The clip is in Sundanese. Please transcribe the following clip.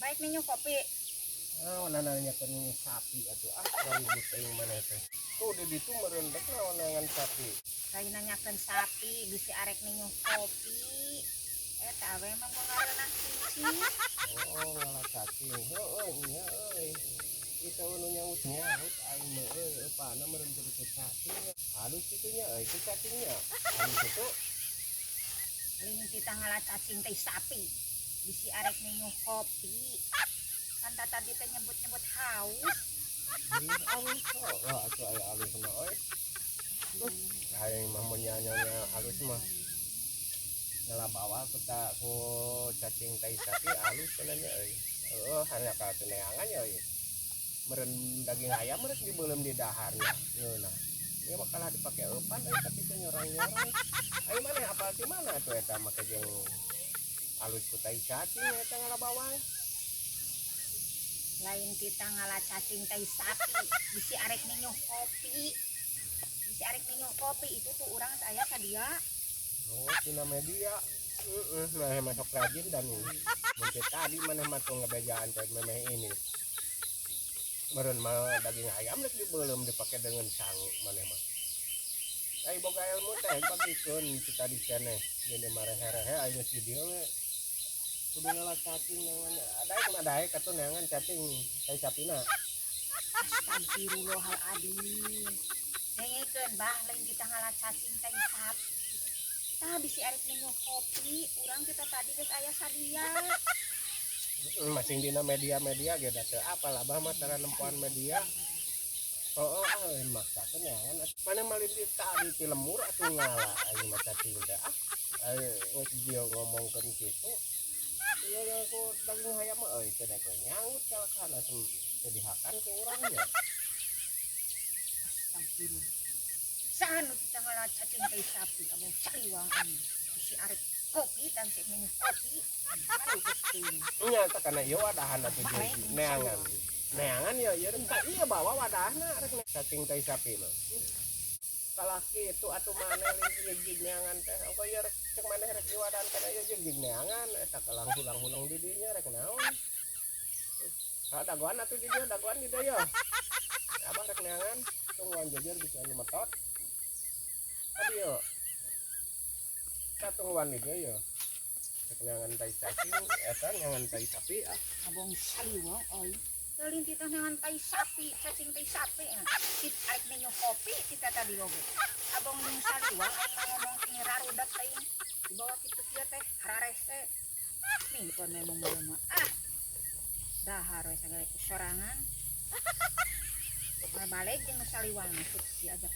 Baik minum kopi. Ah, nanyakeun sapi atuh, ah, ribut teuing maneh teh. Tuh di ditu meureun dek naon neangan sapi. Lain nanyakeun sapi, bisi arek minum kopi. Eta awe mah ngareunah cicing. Oh, ngala cacing. Heueuh nya euy. Kita nu nyaut nyaut aing mah euy, eupana meureun kudu ku cacing. Halus kitu nya euy ku cacingnya. Halus itu. Lain kita ngala cacing teh sapi. Bisi arek minum kopi. Kan tadi teh nyebut-nyebut haus. Halus kok. Lah atuh aya halus mah euy. Aing mah mun nya halus mah. Ngala bawa ku ta ku cacing tai sapi halus cenah nya euy. Heueuh, hanya ka neangan nya euy. Meureun daging ayam meureun dibeuleum di daharnya. Ngeunah. Ieu mah kalah dipake eupan euy, tapi teu nyorang-nyorang. Ayo maneh apal ti mana tuh eta make jeung alus ku tai cacing eta ngala bawang? Lain kita ngala cacing tai sapi, bisi arek minum kopi. Bisi arek minum kopi itu tuh urang aya sadia. Oh, tina media. Heeh, maneh masuk rajin dan ini. Mun teh tadi maneh mah tuh ngebejaan teh memeh ini. Meureun mah daging ayam rek dibeuleum dipake dengan sangu maneh mah. Ai boga ilmu teh bagikeun ti tadi keneh. Jadi mah rehe-rehe aing geus di dieu we. Kudu ngala cacing neangan. Daek mah daek atuh neangan cacing tai sapina. Astagfirullahaladzim. Dengekeun, Bah, lain kita ngala cacing tai sapi. Tah bisi arek minum kopi, urang kita tadi geus aya sadia. Masing dina media-media ge da teu apal, abah mah tara nempoan media. Oh, ah, lain maksakeun neangan. Maneh malin ti tadi ti lemur atuh ngala aing mah cacing teh. Ah, geus dieu ngomongkeun kitu. Ieu yang ku daging hayam mah euy teu daek we nyaut kalakana teu dihakan ku urang nya. Astagfirullah. Saha nu kita ngala cacing tai sapi, abong saliwang aing. Bisi arek kopi tah bisi minum kopi. Aduh, geus teuing. Nya teh kana ieu wadahan atuh jeung neangan. Neangan ya ieu teh ieu bawa wadahna rek cacing tai sapi mah. Kalah kitu atuh maneh lain jig neangan teh. Engko ieu rek cek maneh rek diwadahan kana ieu jig neangan eta kalang hulang-hulang di dinya rek naon. Ah, dagoan atuh di dieu, dagoan di dieu ya. Abah rek neangan, tungguan jejer bisa anu metot. Tadi yo. Katungguan di dieu ya. Rek neangan tai cacing, eta neangan tai sapi ah. Abong saliwang euy. Lain kita neangan tai sapi, cacing tai sapi. Nah, sit arek minum kopi kita tadi oge. Abong jeung saliwang aing mah ngomong teh rarudat teuing. Dibawa kitu kieu teh hararese. Mingkon memang mah. Ah. Dahar we sagala ku sorangan. Nah, balik jeung nu saliwang masuk diajak